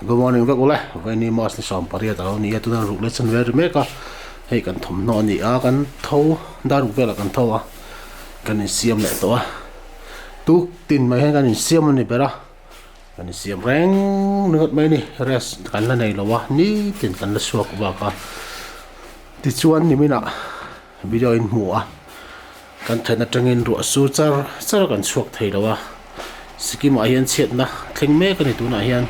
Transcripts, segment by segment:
Good morning vek ule vawiin March ni 18 a lo ni a tuna ruk leh chanve ri mek a hei kan thawmhnaw a ni a kan tho dar ruk velah kan tho a kan insiam leh tawh a tuk tin mai hian kan insiam a ni ber a kan insiam reng ringawt mai a ni rest kan la nei lo a nitin kan la chhuak bak a tichuan niminah video in hmu a kan then atangin ruah sur char char kan chhuak thei lo a Sikkim ah hian chhiatna thleng mek a ni tunah hian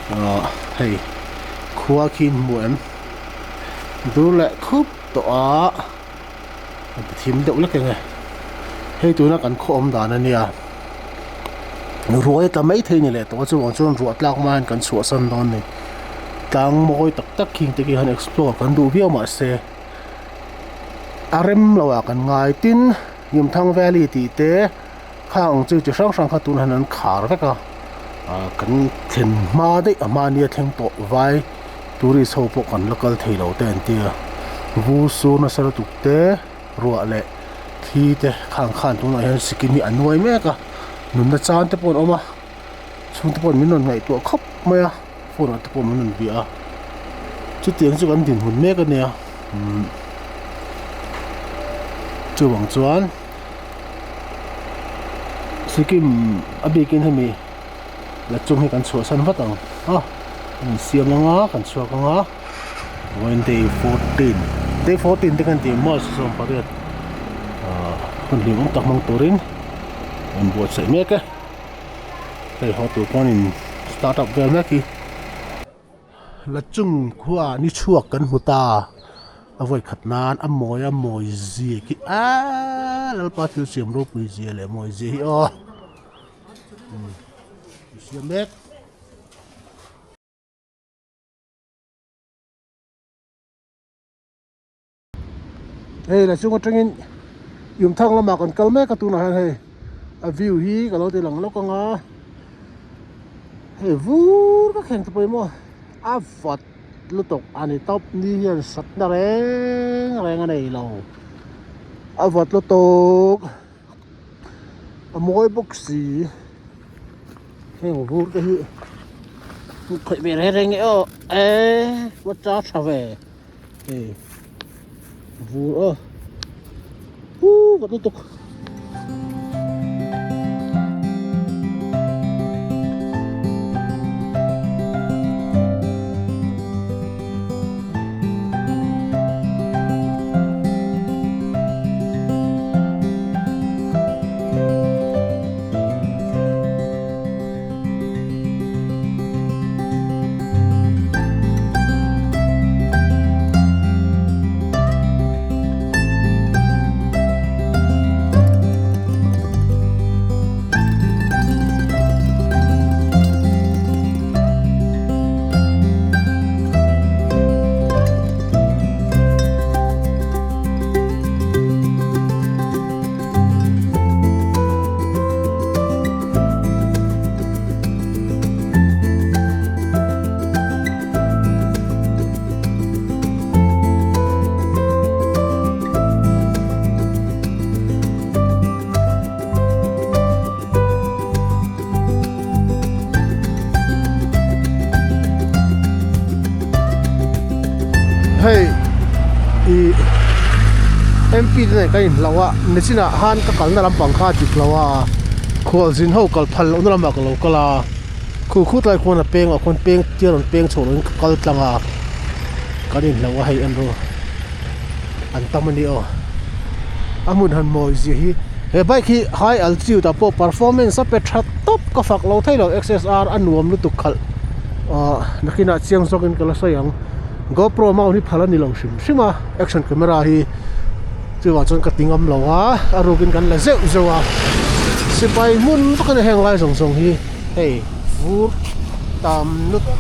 ahh hei khua khi in hmu em dur leh khup tawh a an ti thim deuh lek enge hei tuna kan khaw awm dan a nia ruai a tla mai thei a ni leh tawh a chuvang chuan ruah tlak hma hian kan chhuahsan dawn a ni tlang mawi tak tak khing te khi han explore kan duh viau mahse. A rem lo ah kan ngai tin Yumthang Valley tih te khang ang chu chi hrang hrang kha tunah hian an khar vek a ah kan thlen hma daih a hmania thleng tawh vai tourist ho pawh kan la kal thei lo te an tia vur sur nasa lutuk te ruah leh thi te khang khan tunah hian Sikkim hi a nuai mek a nunna chan te pawh an awm a chhungte pawh min rawn ngaihtuah khawp mai a. Phone ah te pawh min rawn bia a chutiang chu kan dinhmun mek a nia umm chuvang chuan Sikkim a bikin hemi la chung hi kan chhuahsan vat ang a kan insiam ang a kan chhuak ang a vawiin day 14 day 14 te kan tih March 18 ah hun hlimawm tak hmang turin an buatsaih mek e. Hei haw tur pawn in start up vel mek hi la chung khua ni chhuak kan hmu ta a vawi khat nan a mawi a mawi zia khi aaa lalpa thil siam ropui zia leh mawi zia hi aw siam mek. Hei la chung atangin Yumthang lamah kan kal mek a tunah hian hei a view hi ka lo ti lang lawk ang a hei vur ka thleng ta pawimawh a vat lutuk a ni tawp ni hian satna reng reng a nei lo a vat lutuk a mawi bawk si heng vur te hi khawih ve reng reng e aw eee va cha tha ve. Hei vur aw huh vat lutuk. Hei ih MP te nen kan inhlauh a nichinah khan ka kalna lampang kha a dik lo a khualzin ho kal phal lohna lamah ka lo kal a. Khu khu tlai khuan a peng ah khuan peng tia rawn peng chho loin ka kal tlang a kan inhlo a hei en ru an tam a ni aw a hmun han mawi zia hi he bike hi high altitude ah pawh performance a pe tha tawp ka fak lo thei lo XSR a nuam lutuk khalh ah nakinah chiang zawkin ka la sawi ang GoPro mount hi phal a ni lo hrim hrim a action camera hi chuvang chuan ka ti ngam lo a a rukin kan la zeuh zeuh a sipai hmun vak a ni heng lai zawng zawng hi. Hei vur tam lutuk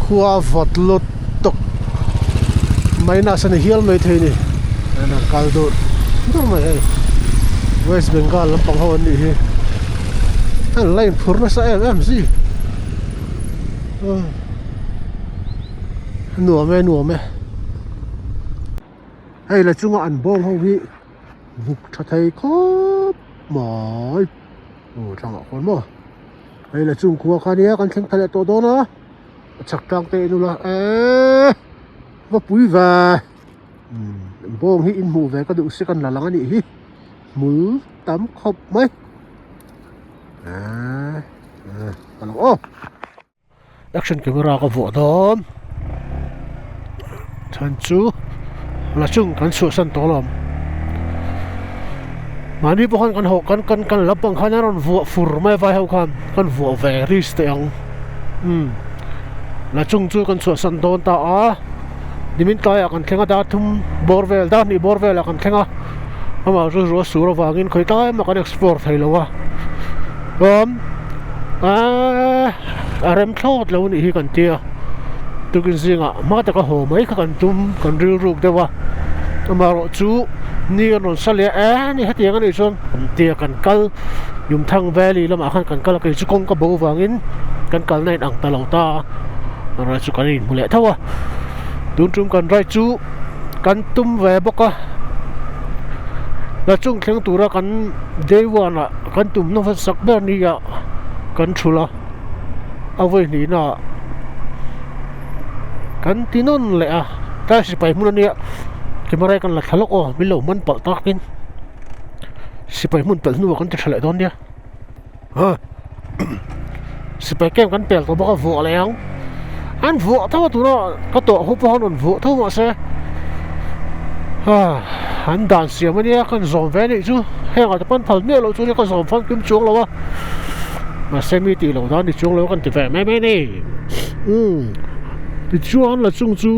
khua vawt lutuk minus a ni hial mai thei a ni an han kal dur dur mai hei west bengal lampang ho an nih hi an la inphur nasa em em zui nuam e nuam e hei la chunga an bawng ho hi vuk tha thei khawp mai. Aw tlangah khuan maw hei la chung khua kha nia kan thleng thla leh tawh dawn a. A chhak tlang te en ula eee va pui ve bawng hi in hmuh ve ka duh si kan la lang a nih hi hmul tam khawp mai eee ka lo aw. Action camera ka vuah dawn chhan chu la chung kan chhuahsan tawh alawm mahni pawh khan kan haw kan kan kan lampang khan a rawn vuah fur mai a vai ho khan kan vuah ve risk teh ang umm la chung chu kan chhuahsan dawn ta a nimin tlaiah kan thleng a dar thum bawr vel dar hnih bawr velah kan thleng a amah chu ruah sur avangin khawi tlai emaw kan explore thei lo a chuan aaa a rem thlawt lo anih hi kan tia tukin zingah hma taka haw mai kha kan tum kan rilruk deuh a amaherawhchu ni an rawn sa leh a e ni hetiang anih chuan kan tia kan kal Yumthang valley lamah khan kan kal a kei chu kawng ka bo vangin kan kalna in ang ta lo ta a amaherawhchu chu kan inhmu leh tho a tun tum kan ride chu kan tum ve bawk a la chung thleng tura kan day one ah. Kan tumna hmasak ber nia kan thul a, a vawi hnihna ah kan ti nawn leh a, tlai sipai hmun ania camera hi kan la thla lawk aw min lo man palh takin sipai hmun pelh hnuah kan ti tha leh dawn nia ah sipai camp kan pel tawh bawk a vuah leh ang an vuah tho a tuna ka tawh ho pawh an rawn vuah tho mahse ah an dan siam ania kan zawm ve anih chu heng ah te pawn phal miah loh chu nia ka zawm famkim chuang lo a mahse mi tih loh dan ni chuang lo kan ti ve mai mai a ni umm tichuan la chung chu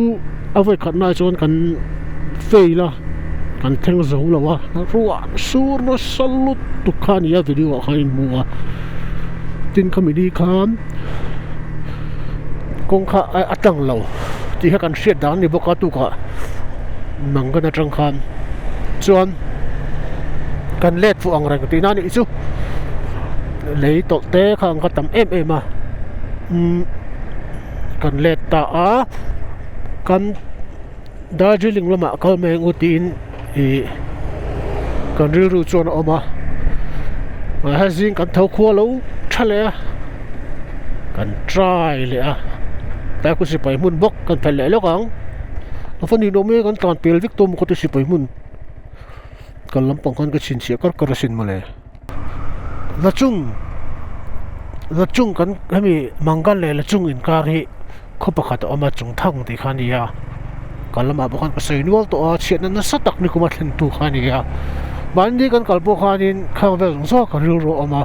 a vawi khat na chuan kan fail a kan thleng zo lo a ruah sur nasa lutuk kha a ni a video ah khan in hmu a tin khami ni khan. Kawng kha a tlang lo tih kha kan hriat dan a ni bawk a tukah Mangan atang khan chuan kan let fuh ang reng tihna a nih chu lei tawlh te kha ang kha tam em em a umm kan let ta a kan Darjeeling lamah kal mai ang u tiin ih kan rilru chuan a awm a mahse zing kan tho khua lo tha leh a kan try leh a tlai khu sipai hmun bawk kan phelh leh lawk ang a va ninawm e kan tlan pel vek tawh maw ka ti sipai hmun kal lampang khan ka chhinchhiah kar kar asin mawle la chung la chung kan hemi mangan leh la chung inkar hi. Khaw pakhat a awm a chung thang tih kha a ni a kal lamah pawh khan ka sawi nual tawh a chhiatna nasa tak ni kuma thlen tu kha a ni a mahni kan kal pawh khanin khang vel zawng zawng ka rilru a awm a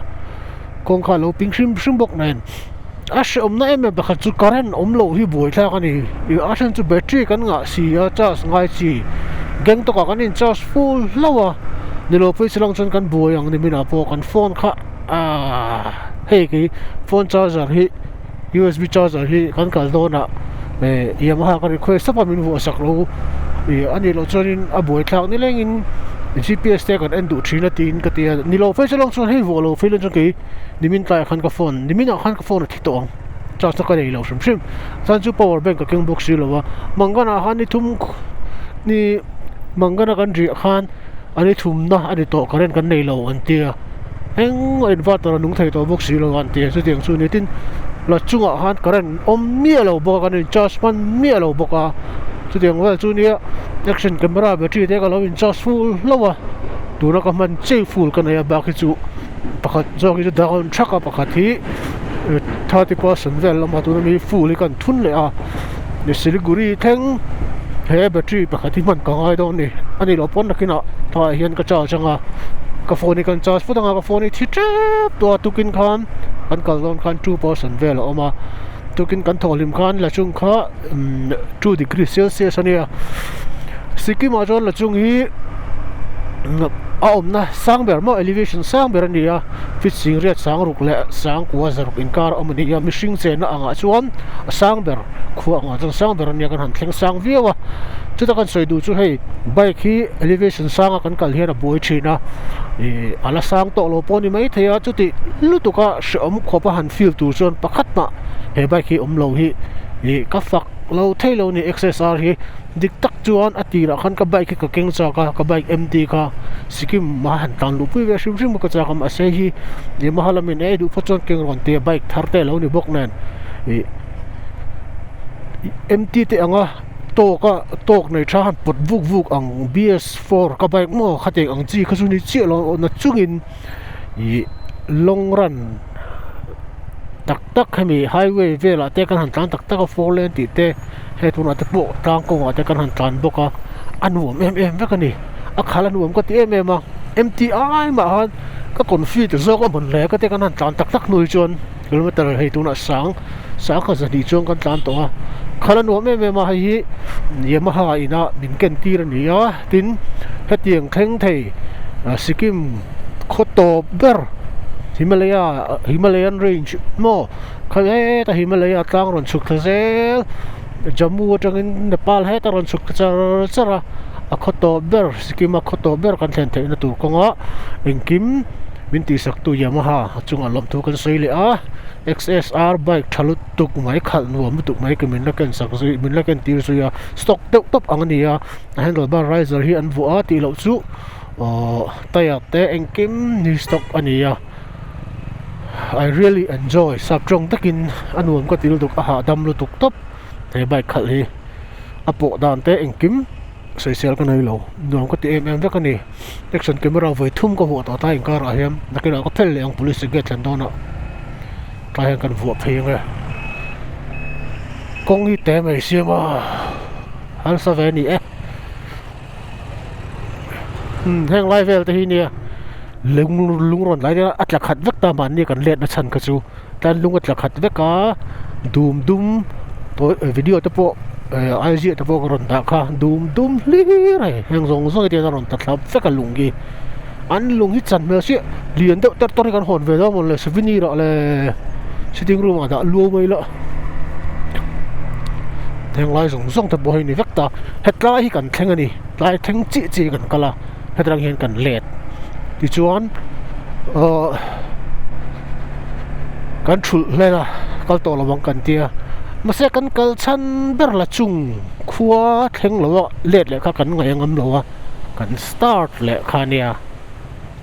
kawng kha a lo ping hrim hrim bawk nen a hrehawmna em em pakhat chu current awm loh hi buaithlak a ni ih a then chu battery kan ngah si a charge ngai chi Gangtok ah kan in charge full hlauh a nilo phei chu lang chuan kan buai ang ni minah pawh kan phone kha ahh hei kei phone charger hi. Usb charger hi kan kal dawn ah eh Yamaha ka request tawp a min vuah sak lo ih a nih loh chuanin a buai thlak ni lengin G_P_S te kan en duh thin a tiin ka ti a ni lo phei chu lawng chuan hei vuah lo phei lawng chuan kei nimin tlaiah khan ka phone nimin ah khan ka phone a thi tawh ang charge na ka nei lo hrim hrim chuan chu power bank ka keng bawk si lo a Mangan ah khan ni thum ni Mangan a kan riah khan a ni thumna a ni tawh current kan nei lo an tia eng a inverter a nung thei tawh bawk si lo an tia chutiang chu ni tin la chungah khan current awm miah lo bawk a kan in charge hman miah lo bawk a chutiang vel chu nia action camera battery te ka lo in charge full hlauh a tuna ka hman chei full ka nei a bak hi chu pakhat zawk hi chu down thak a pakhat hi 30 percent vel lama tuna mi full hi kan thun leh a ni siliguri thleng he battery pakhat hi hman ka ngai dawn a ni a nih loh pawn nakinah tlaiah hian ka charge anga ka phone hi kan charge phawt anga ka phone hi thi tep tawh a tukin khan kan kal dawn khan 2 percent vel a awm a tukin kan thawh hlim khan la chung kha umm 2 degree celsius a nia Sikkim ah chuan la chung hi a awmna sang ber maw elevation sang ber a ni a feet sing riat sang ruk leh sang kua zaruk inkar a awm a ni a mihring chenna angah chuan a sang ber khua angah chuan sang ber a nia kan han thleng sang viau a chuta kan sawi duh chu hei bike hi elevation sanga kan kal hian a buai thin a ih a la sang tawh lo pawh a ni maithei a chuti lutuk a hrehawm khawp a han feel tur chuan pakhat mah he bike hi awm lo hi ih ka fak lo thei lo a ni X_S_R hi. Dik tak chuan a tirah khan ka bike hi ka keng chak a, ka bike empty kha Sikkim a han tlan luh pui ve hrim hrim ka chak a mahse hi Yamaha lamin ei duh phawt chuan keng rawn tia bike thar te a lo ni bawk nen ih. MT te anga tawk a tawk nei tha han pawt vuk vuk ang BS four ka bike maw khatiang ang chi kha chu ni chiah lo na chungin ih long run tak tak hemi highway velah te kan han tlan tak tak a four lane tih te hei tunah te pawh tlang kawngah te kan han tlan bawk a a nuam em em vek a ni a khalh a nuam ka ti em em a M_T ai mah khan ka confi ta zawk a mawn hle ka ti kan han tlan tak tak hnu hi chuan kilometer hei tunah sang sang kha zahnih chuan kan tlan tawh a khalh a nuam em em a hei hi Yamaha ina min ken tir a ni a tin hetiang thleng thei Sikkim khaw tawp ber Himalaya Himalayan range maw kha heta Himalaya tlang rawn chhuk thla zel Jammu atangin Nepal heta rawn chhuk thla char char a a khaw tawp ber Sikkim a khaw tawp ber kan thlen theihna tur kawnga engkim min tihsak tu Yamaha a chungah lawmthu kan sawi leh a X_S_R bike tha lutuk mai khalh nuam lutuk mai ke min la ken sak zui min la ken tir zui a stock deuh tawp ang a ni a a handle bar riser hi an vuah a tih loh chu aww tyre te engkim ni stock a ni a I really enjoy sap tawng takin a nuam ka ti lutuk a hahdam lutuk tawp he bike khalh hi a pawh dan te engkim sawisel ka nei lo nuam ka ti em em vek a ni action camera vawi thum ka vuah tawh ta inkarah hian nakinah ka phel leh ang police gate thlen dawnah tlai hian kan vuah phei ang e kawng hi te mai siam a harsa ve a ni e. Umm heng lai vel te hi nia lung lung rawn lai a tla khat vek ta mahni kan let na chhan kha chu tlan lung a tla khat vek a dum dum video te pawh eh ai ziah te pawh ka rawn dah kha dum dum hlir a heng zawng zawng hi te hian a rawn ta thlap vek a lung hi an lung hi chan hmel chiah lian deuh tawr tawr hi kan hawn ve dawn mawle souvenir ah le sitting room ah dah luau mai la heng lai zawng zawng te pawh hei ni vek ta hetlai hi kan thleng a ni tlai thleng chiah chiah hi kan kal a hetlai hian kan let tichuan ahh kan thulh hlen a kal tawh lo ang kan tia mahse kan kal chhan ber la chung khua thleng lo a let leh kha kan ngaih a ngam lo a. Kan start leh kha nia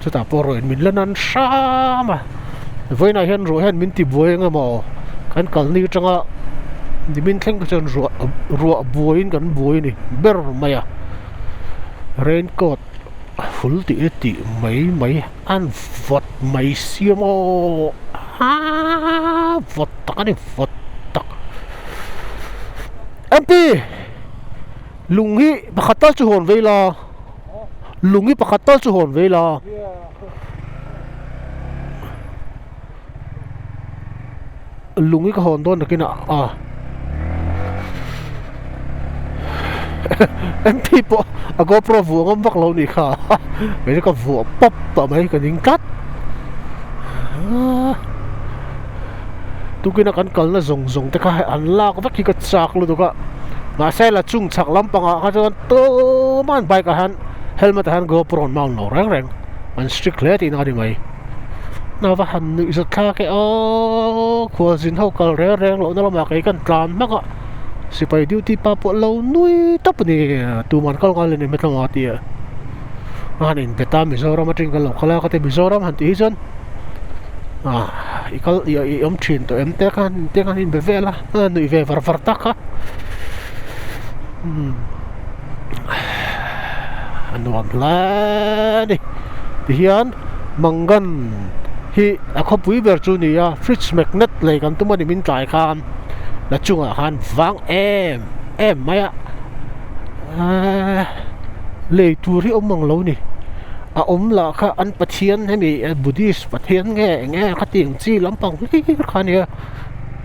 chutah pawh ruah in min la nan hram a vawiinah hian ruah hian min ti buai eng emaw kan kalni atanga nimin thleng kha chuan ruah ruah buaiin kan buai a ni ber mai a raincoat hul tih te tih mai mai an vawt mai siam aw aaaa vawt tak a ni vawt tak M P. Lung hi pakhat tal chu hawn vei la lung hi pakhat tal chu hawn vei la lung hi ka hawn dawn takin ah a M_P pawh a GoPro vuah ngam vak lo nih kha kei chu ka vuah pawp tawh mai ka ning tlat Tukina kan kalna zawng zawng te kha an lak vek hi ka chak lutuk a mahse la chung chhak lampangah kha chuan tumah an bike ah hian helmet ah hian GoPro an mount lo reng reng an strict hle tihna a ni mai a va han nuih zat thlak e aww khualzin ho kal reng reng lohna lamah kei kan tlan hmak a sipai duty pa pawh lo nui tawp a ni tumah an kal ngai lo ni hmethlawng a ti a a han inbet a Mizoram atangin kan lo kal a ka ti Mizoram han tih hi chuan. Ah i kal i i awm thin tawh em te khan te khan inbe vel a a nuih ve var var tak a umm a nuam hle a ni tihian mangan hi a khawpui ber chu a ni a fridge magnet lei kan tum a ni min tlai khan la chungah khan vang em em mai a ahh lei tur hi awm ang lo ni. A awm lah kha an pathian hemi buddhist pathian nge eng nge khatiang chi lampang hlir kha ania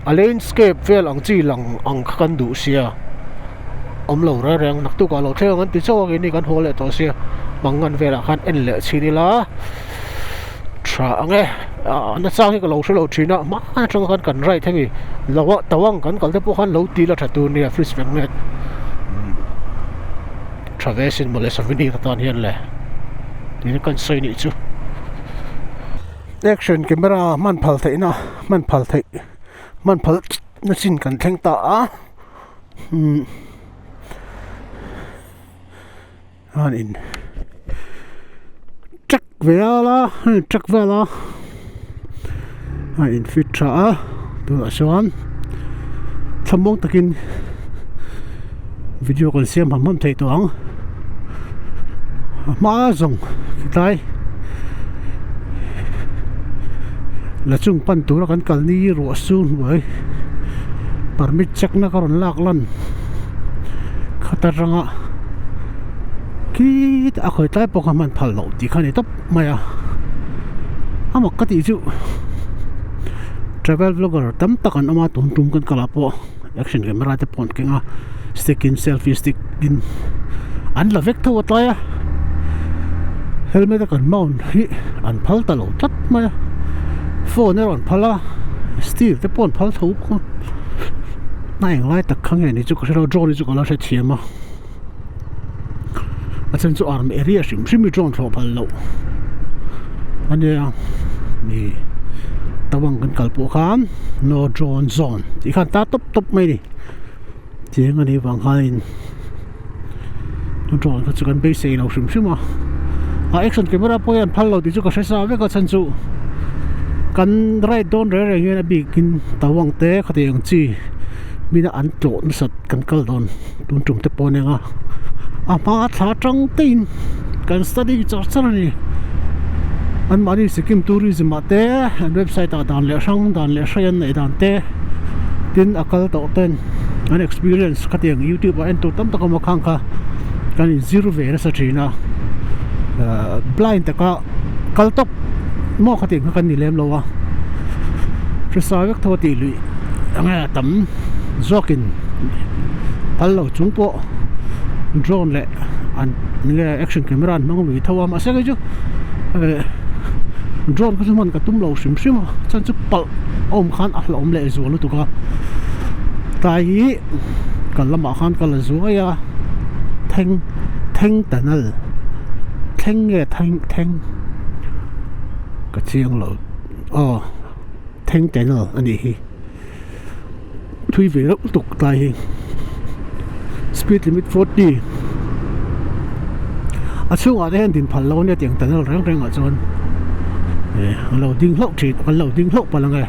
a landscape vel ang chi lang ang kha kan duh sia awm lo reng reng naktuk ah lo thleng ang an ti chauh a keini kan haw leh tawh sia mangan velah khan en leh chhin ila tha ang e ah nachang hi ka lo hre lo thin a hma atang khan kan ride hemi lo ah tawang kan kal te pawh khan lo ti la tha tur nia fridge magnet. Tha ve sin mawle souvenir atan hian le tiin kan sawi nih chu action camera hman phal theih na hman phal theih hman phal na chin kan thleng ta a umm an in check vel a an in check vel a a in fit tha a tunah chuan thlamuang takin. Video kan siam ham ham thei tawh ang. A hma zawng tlai la chung pan tura kan kal ni ruah sur hnuai permit check na ka rawn lak lan khat atanga khitah a khawi tlai pawh kha hman phal loh tih kha a ni tawp mai a a mak ka tih chu travel vlogger tam tak an awm a tun tum kan kal ah pawh. Action camera te pawh an keng a stick in selfie stick in an la vek tho a tlai a helmet a kan mount hi an phal ta lo tlat mai a phone erawh an phal a steel te pawh an phal tho bawk a a englai tak kha nge ni chu ka hre lo drone hi chu ka la hrethiam a a then chu arm area hrim hrim hi drone thlawh phal loh a nia ni tawang kan kal pawh khan no drone zone tih khan tar tawp tawp mai a ni chiang a nih vang khanin drone kha chu kan beisei lo hrim hrim a a action camera pawh hian phal lo tih chu ka hre sa vek a chhan chu kan ride dawn reng reng hian a bikin tawang te khatiang chi mina an tlawh nasat kan kal dawn. Tun tum te pawh a nia a hma thla tang te in kan study char char a ni anmahni Sikkim tourism ah te an website ah dan leh hrang dan leh hrai an neih dan te tin a kal tawh ten an experience khatiang youtube ah en tur tam tak a awm a khang kha kan in zir ve nasa thin a ahh blind taka kal tawp maw khatiang kha kan ni lem lo a hresa vek tho a tih luih enge a tam zawkin phal lo chung pawh drone leh an nge action camera an hmang lui tho a mahse kei chu eh drone kha chu hman ka tum lo hrim hrim a chuan chu palh a awm khan a hlauhawm leh zual lutuk a tlai hi kal lamah khan ka la zuai a thleng thleng tunnel thleng nge thleng thleng ka chiang lo aw thleng tunnel a nih hi. Thui ve reuh lutuk tlai hi speed limit 40 a chhungah te hian din phal lo ania tiang tunnel reng reng ah chuan eh an lo ding hlauh thin an lo ding hlauh palh ange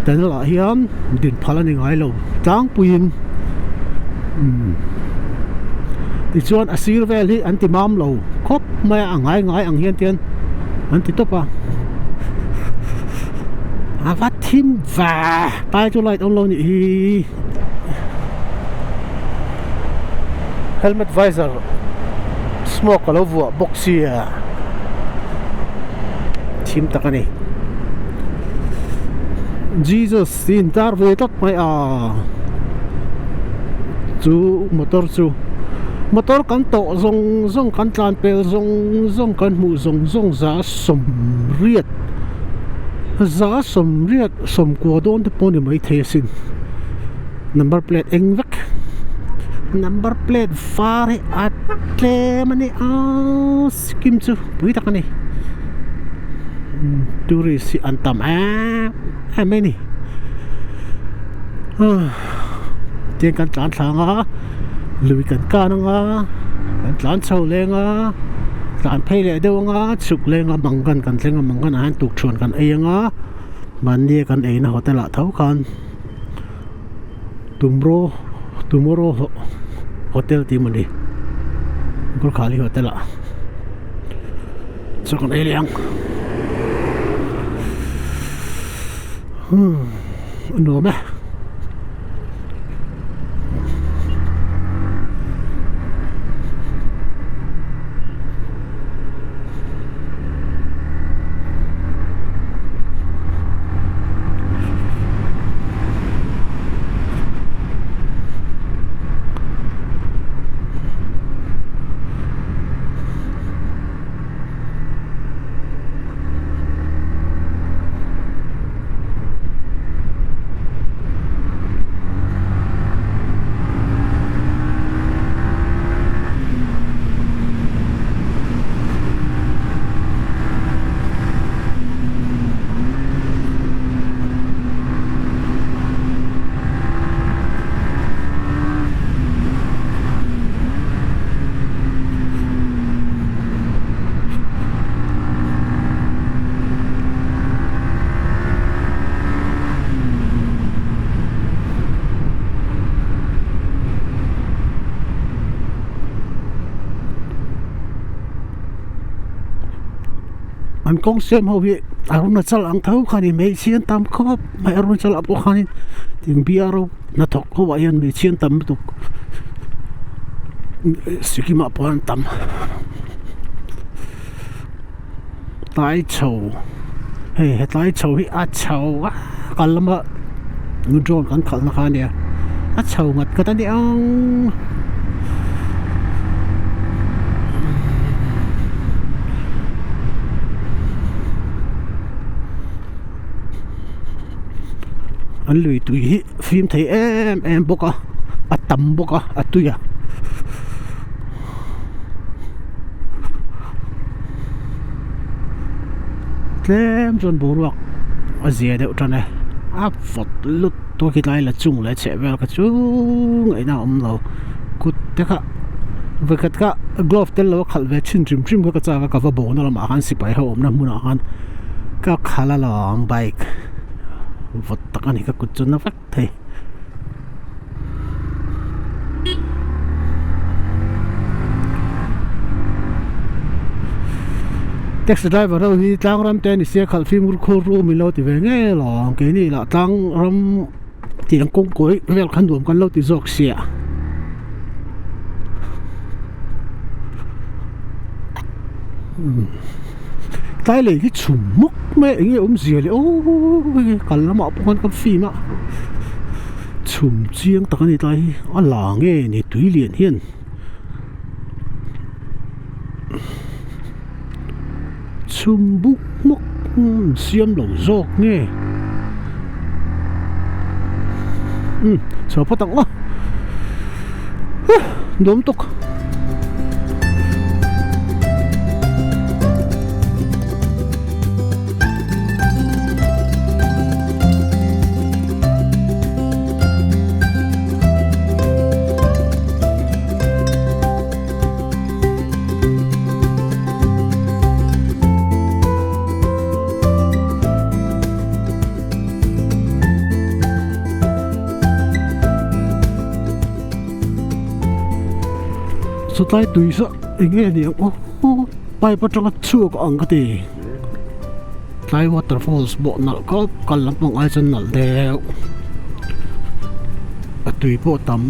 tunnel ah hian din phal a ni ngai lo tlangpuiin umm tichuan a sir vel hi an ti mam lo khawp mai a a ngai ngai ang hian tian an ti tawp a. A va thim va tai chu light awm lo nih hi helmet visor smoke a lo vuah bawk sia thim tak a ni Jesus tih in tar ve tlat mai a chu motor chu motor kan tawh zawng zawng kan tlan pel zawng zawng kan hmuh zawng zawng za sawmriat. Za sawmriat sawmkua dawn te pawh a ni maithei asin number plate eng vek number plate var hi a tlem a ni a Sikkim chu pui tak a ni tourist hi an tam em em mai a ni tiang kan tlan thlang a lui kan kan anga kan tlan chho leng a tlan phei leh deuh anga chhuk leng a mangan kan thleng a mangan ah hian tukṭhuan kan ei anga mahni a kan eina hotel ah tho khan tumro tomorrow hotel tih mawni Gorkhali hotel ah chaw kan ei leh ang a nuam e. An kawng siam ho hi Arunachal ang tho kha a ni hmeichhe an tam khawp mai Arunachal ah pawh khanin tin B R O hnathawk ho ah hian hmeichhe an tam lutuk Sikkim ah pawh an tam tlai chho hei hetlai chho hi a chho a kal lama drone kan khalh na kha ania a chho ngat ngat a ni ang. An lui tui hi fim thei em em bawk a a tam bawk a a tui a. Tlem chuan boruak a zia deuh tan e a vawt lut tawk hi tlai la chung leh chheh vel kha chu ngaihna a awm lo kut te kha vawikhat kha glove tel lo a khalh ve thin hrim hrim kha ka chak a ka va bawhna lamah khan sipai ho awmna hmunah khan ka khalh alawm bike vawt tak a ni ka kut chu na vek thei. Taxi driver ho hi tlang ram te ni sia khalh fimkhur khur ru min lo ti ve ngei alawm keini lah tlang ram tiang kawngkawi vel kha nuam kan lo ti zawk sia. Tlai lei hi chhum hmawk mai a enge awmzia le aww kal lamah pawh khan ka film a chhum chiang tak a ni tlai hi a la nge ni tui lian hian chhum buk hmawk siam lo zawk nge umm chho phawt ang aw nuam tawk. Satlai tui saw eng nge ni ang aw pipe atanga chhuak ang ka ti tlai waterfalls pawh nalh khawp kal lampang ai chuan nalh deuh a tui pawh tam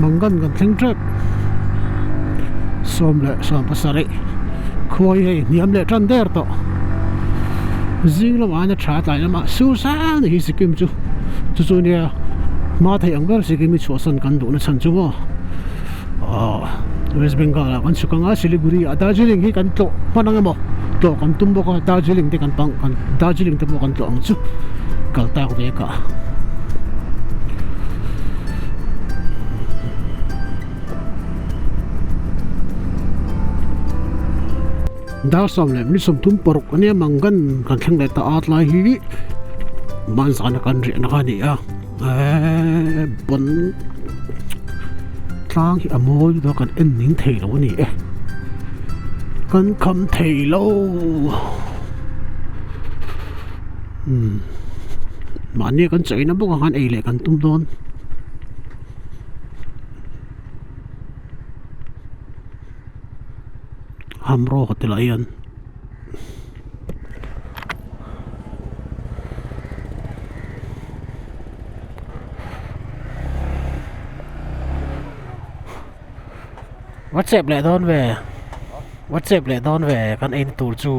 Mangan kan thleng tep 10:17 khuai hei hniam leh tan der tawh zing lamah hian a tha tlai lamah sur sang hi Sikkim chu chu chu nia hma theih ang ber Sikkim hi chhuahsan kan duhna chhan chu maw Ahh West Bengal ah kan chhuk anga Siliguri ah Darjeeling hi kan tlawh hman ang emaw tlawh kan tum bawk a Darjeeling te kan pang kan Darjeeling te pawh kan tlawh ang chu kal tak ve ka Dar 10:36 ania Mangan kan thleng leh ta a tlai hi Manzana kan riahna kha a ni a. Eee ban tlang hi a mawi lutuk a kan en ning thei lo a ni e kan kham thei lo umm mahni kan chaina bawk ang khan ei leh kan tum dawn. Hamraw hotel ah hian. Whatsapp leh dawn ve whatsapp leh dawn ve kan en tur chu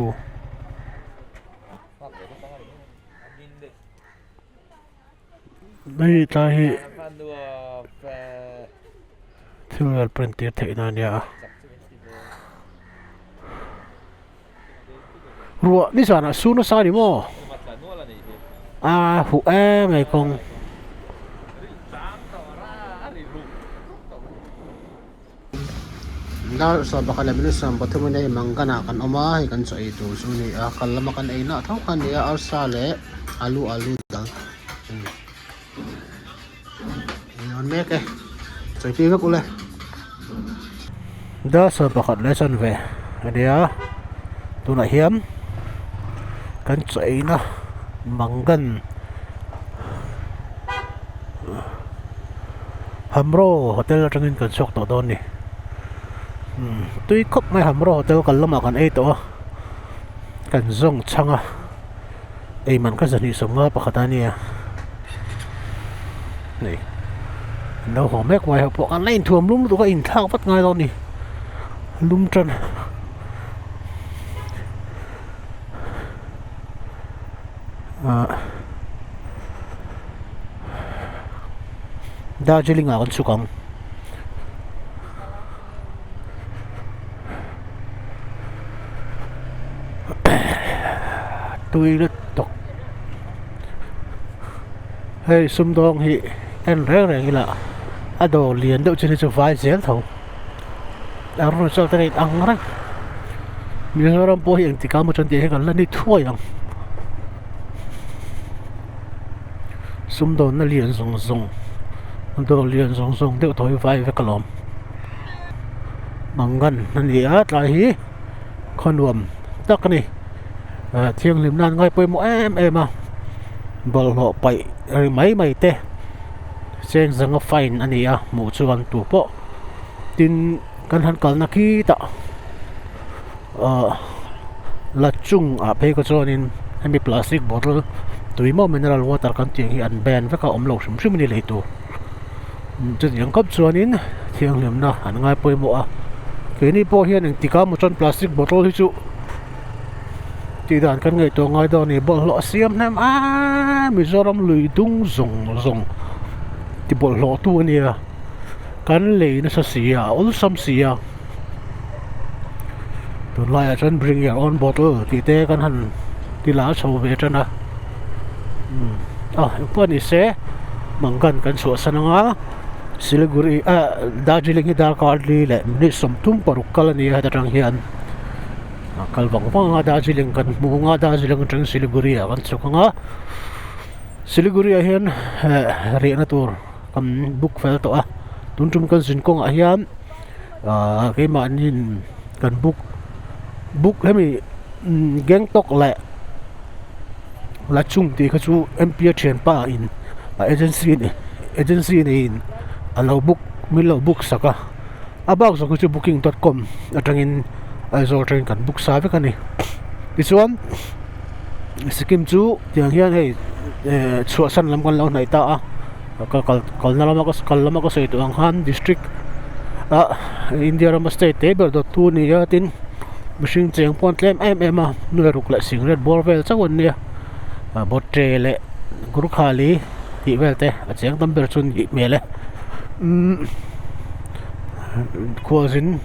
hei tlai hi thil vel print tir theih na ania a. Ruah ni zanah su nasa a ni maw? A huh em mai kawng. Dar 11:33 in hei Mangana kan awm a, hei kan chaw ei tur chu a ni a, kal lama kan ei nah tho kha a ni a, arsa leh alu alu dal a ni awn mek e, chawi pi vek ule. Dar 11:15 a nia, tunah hian. Kan chaw eina Mangan Hamro hotel atangin kan chhuak tawh dawn a ni. Umm tui khawp mai Hamro hotel kal lamah kan ei tawh a, kan zawng chhang a, ei man kha zahnih sawmnga pakhat a nia. Hei an lo haw mek mai ho pawh kan la inthuam lum lutuk a inthlak vat ngai dawn a ni lum tan. Ahh Darjeeling ah kan chhuk ang tui lutuk hei sumdawng hi en reng reng ila a dawr lian deuh chin hi chu vai zel tho. Arunachal te rate ang reng Mizoram pawh hi engtik ah maw chuan tih hi kan la ni thuai ang sumdawnna lian zawng zawng dawr lian zawng zawng deuh tawh hi vai vek alawm mangan a ni a tlai hi khaw nuam tak a ni ah thianghlim nan ngai pawimawh em em a bawlhhlawh paih mai mai te cheng zanga fine a ni a hmuh chuan tu pawh. Tin kan han kalna khi tah ahh la chung ah phei kha chuanin hemi plastic bottle tui maw mineral water kan tih ang hi an ban vek a awm lo hrim hrim a ni lei tur chutiang khawp chuanin thianghlimna an ngai pawimawh a keini pawh hian engtik ah maw chuan plastic bottle hi chu tih dan kan ngaihtuah ngai dawn a ni bawlhhlawh a siam hnem a Mizoram lui dung zawng zawng ti bawlhhlawh tu a nia. Kan lei nasa si a, a awlsam si a. Tunlaiah chuan bring your own bottle tih te kan han ti la chho ve tan a. Umm a engpawh ni se Mangan kan chhuahsan anga Siliguri ah Darjeeling hi darkar li leh minute 35 kal a ni a heta tang hian a kal vang vang anga Darjeeling kan hmu anga Darjeeling atang Siliguri ah kan chhuk anga Siliguri ah hian riahna tur. Kan book fel tawh a tun tum kan zin kawngah hian ahh keimahniin kan book book hemi Gangtok leh Lachung tih kha chu M P a thianpa in a agency agency neiin a lo book min lo book sak a a bak zawng hi chu booking dot com atangin Aizawl atangin kan book sa vek a ni tichuan Sikkim chu tiang hian hei eh chhuahsan lam kan lo hnaih ta a ka kal kalna lama ka kal lama ka sawi tawh ang khan district ah India rama state te ber dawt tu a ni a tin mihring cheng pawh an tlem em em a nuai ruk leh singlet bawr vel chauh an nia ah bawhte leh gurkhali tih vel te a cheng tam ber chu an nih hmel e umm khualzin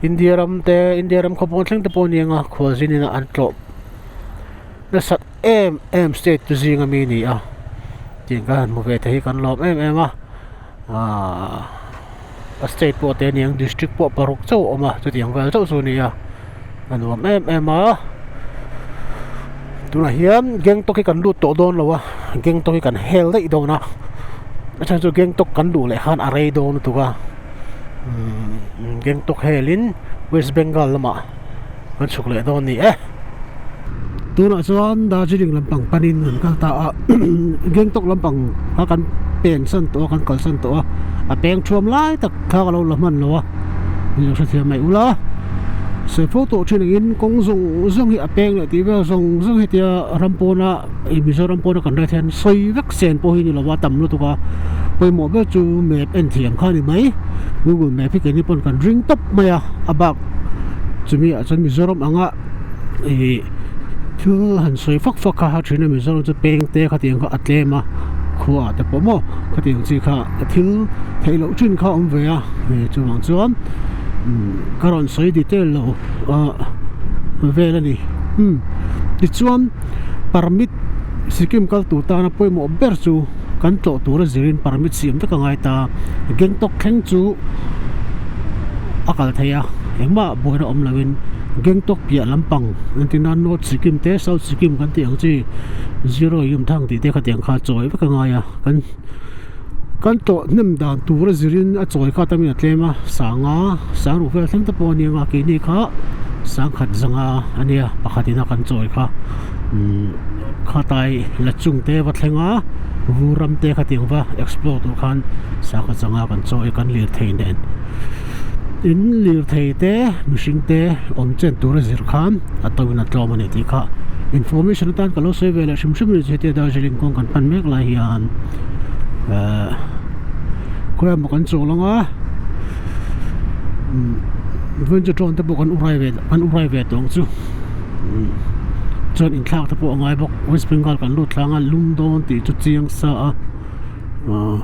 India ram te India ram khawpawn thleng te pawh a ni ang a khualzin in an tlawh. Nasat em em state chu zing ami a ni a tiang kan han hmu ve thei hi kan lawm em em a ahh a state pawh te aniang district pawh paruk chauh a awm a chutiang vel chauh chu a ni a a nuam em em a tunah hian Gangtok hi kan lut tawh dawn lo a Gangtok hi kan hel daih dawn a a chhan chu Gangtok kan luh leh khan a rei dawn lutuk a umm Gangtok helin West Bengal lamah. Kan chhuk leh dawn ni e. Tunah chuan Darjeeling lampang panin an kal ta a, Gangtok lampang kha kan pen san tawh a, kan kal san tawh a, a peng thuam lai tak kha ka lo la hman lo a, in lo hrethiam mai ula. Sawi fo tawh thin angin kawng zawng zawng hi a peng leh tih vel zawng zawng hetia ram pawna ih Mizoram pawna kan hriat hian sawi vek sen pawh hi ni lo a tam lutuk a, pawimawh ber chu map en thiam kha a ni mai, Google map hi keini pawn kan ring tawp mai a, a bak. Chumi ah chuan Mizoram anga ih thil han sawi fak fak kha a thin a Mizoram chu peng te khatiang kha a tlem a khua ah te pawh maw khatiang chi kha thil theih loh thin kha a awm ve a ih chuvang chuan ka rawn sawi detail lo ah vel a ni umm tichuan permit Sikkim kal tur tana pawimawh ber chu kan tlawh tura zirin permit siam vek a ngai ta Gangtok thleng chu. A kal thei a engmah buaina awm loin Gangtok piah lampang entirna North Sikkim te South Sikkim kan tih ang chi Zero Yumthang tih te khatiang kha chawi vek a ngai a kan kan tlawh hnem dan tur a zirin a chawi kha tamin a tlem a sanga sang ruk vel thleng te pawh a ni ang a keini kha Sangkhat zanga a nia pakhat ina kan chawi kha umm khatai la chung te va thleng a vur ram te khatiang va explore tur khan sangkhat zanga kan chawi kan lirthei nen in lirthei te mihring te awm chen tur a zir khan a to in a tlawm a ni tih kha information atan ka lo sawi ve leh hrim hrim a ni chu hetia Darjeeling kawng kan pan mek lai hian ehh khawi emaw kan chawl ang a umm vawiin chu drone te pawh kan urai ve kan urai ve tawh ang chu umm chuan inthlak te pawh a ngai bawk West Bengal kan lut tlang a lum dawn tih chu chiang sa a ahh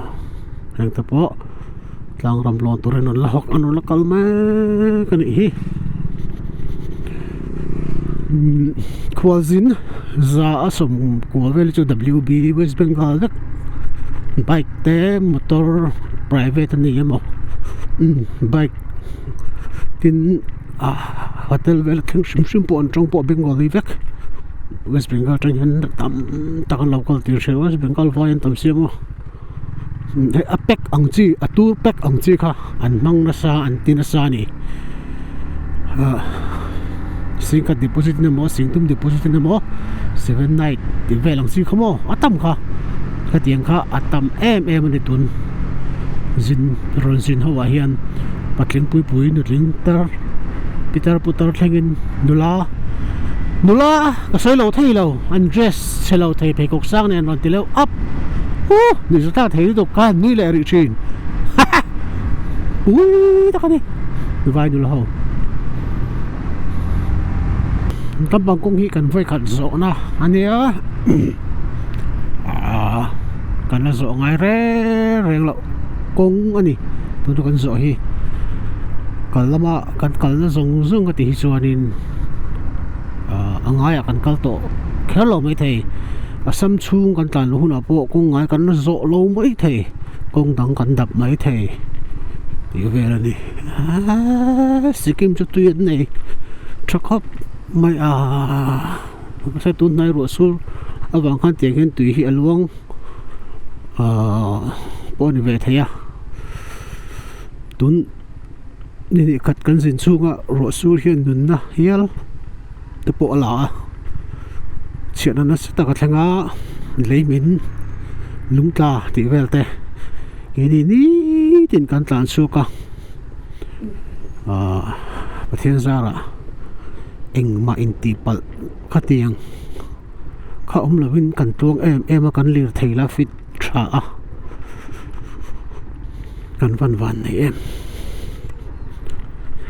heng te pawh tlang ram lawn turin an la hawk an rawn la kal mek a nih hi umm khualzin za a sawm kual vel hi chu W B West Bengal vek bike te motor private a ni emaw umm bike tin ah hotel vel a thleng hrim hrim pawh an tawng pawh Bengali vek West Bengal atang hian tam tak an lo kal tih hria West Bengal vai an tam sia maw. Hei a pack ang chi a tur pack ang chi kha an hmang nasa an ti nasa a ni ah singkhat deposit na emaw singtum deposit na emaw seven night tih vel ang chi kha maw a tam kha hetiang kha a tam em em a ni tun zin rawn zin ho ah hian patling pui pui nutling tar pitar putar thlengin nula nula ka sawi lo thei lo an dress chhe lo thei pheikhawk sang nen rawn ti leuh up huh ni chu thlak thei lutuk kha nui leh rih thin haha pui tak a ni vai nula ho lampang kawng hi kan vawi khat zawhna a nia ah kan la zawh ngai reng reng loh kawng a ni tuna kan zawh hi kal lama kan kalna zawng zawng ka tih hi chuanin. ah a ngaiah kan kal tawh kher lo maithei Assam chhung kan tlan loh hunah pawh kawng ngai kan la zawh lo maithei kawng dang kan dap maithei tih vel a ni aaa Sikkim chu tui an nei tha khawp mai a mahse tun hnai ruah sur avang khan tiang hian tui hi a luang ah pawh a ni ve thei a tun. Ni hnih khat kan zin chhunga ruah sur hian nunna hial te pawh a la a chhiatna nasa tak a thleng a lei min lung tla tih vel te keini nitin kan tlan chhuak a ahh Pathian zarah engmah intih palh khatiang kha awm lovin kan tluang em em a kan lirthei la fit tha a kan van van nei em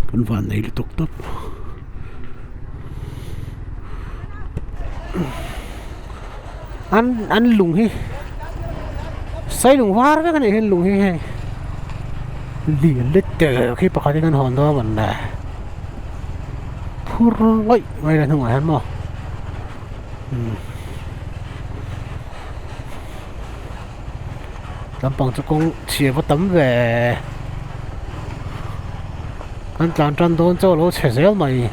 kan van nei lutuk tawp an an lung hi sai lung var vek a nih hian lung hi hei lian let tel khi pakhat hi kan hawn dawn a mawn le phur ngawih mai la hnungah hian maw. Lampang chu kawng chhia va tam ve kan tlan tan dawn chaw lo chhe zel mai.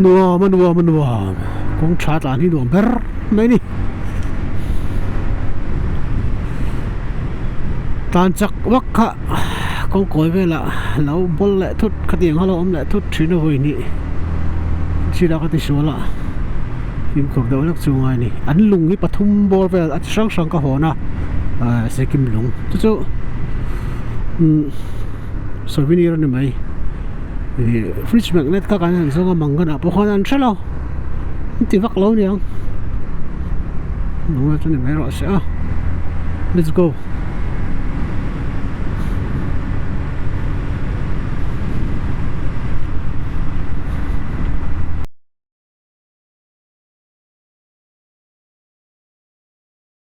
Nuam a nuam a nuam kawng tha tlan hi nuam ber mai a ni tlan chak vak kha kawng kawi velah lo bawl leh thut khatiang kha lo awm leh thut thin a vawi hnih chila ka ti sual a fimkhur deuh hlek chu ngai a ni an lung hi pathum bawr vel a chi hrang hrang ka hawn a ah Sikkim lung chu chu umm souvenir a ni mai ih fridge magnet kha kan han zawng a mangan ah pawh khan an hre lo an ti vak lo aniang nunga chu ni mai rawh se a let's go.